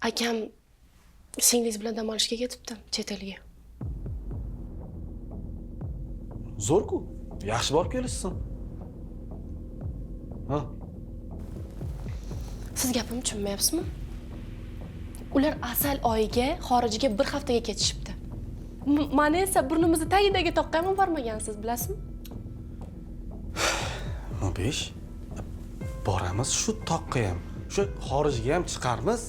Akam singlingiz bilan dam olishga ketibdi chet elga. Zo'r-ku. Yaxshi borib kelishsin. Ha? Siz gapimni tushunmayapsizmi? Ular asal oyiga xorijga bir haftaga ketishibdi. Mani esa burnimizni tagidagi toqqa ham bormagansiz, bilasizmi? Mubish, boramiz shu toqqa ham, shu xorijga ham chiqarmiz.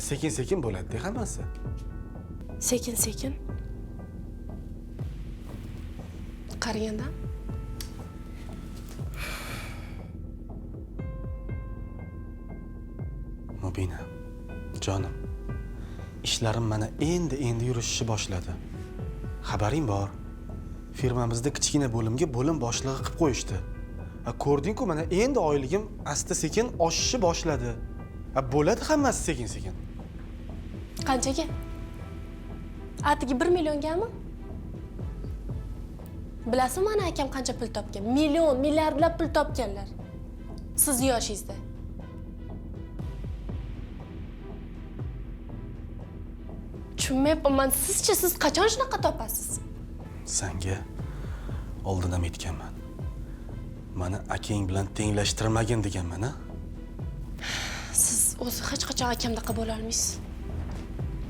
Sekin-sekin bo'ladi-da hammasi. Sekin-sekin. Qaraganda Mubina, jonim, ishlarim mana endi-endi yurishishni boshladi. Xabaring bor. Firmamizda kichkina bo'limga bo'lim boshlig'i qilib qo'yishdi. Ko'rding-ku, mana endi oyligim asta-sekin oshishni boshladi. Bo'ladi hammasi sekin-sekin. Qanchaga? Atigi 1 milliongami? Bilasizmi, mani akam qancha pul topgan? Million, milliardlab pul topganlar. Siz yoshingizda. Tushunmayapman, sizchi, siz qachon shunaqa topasiz? Sanga oldin ham aytganman. Mani akang bilan tenglashtirmagin deganman, ha? Siz o'zi hech qachon akamdaqa bo'la olmaysiz.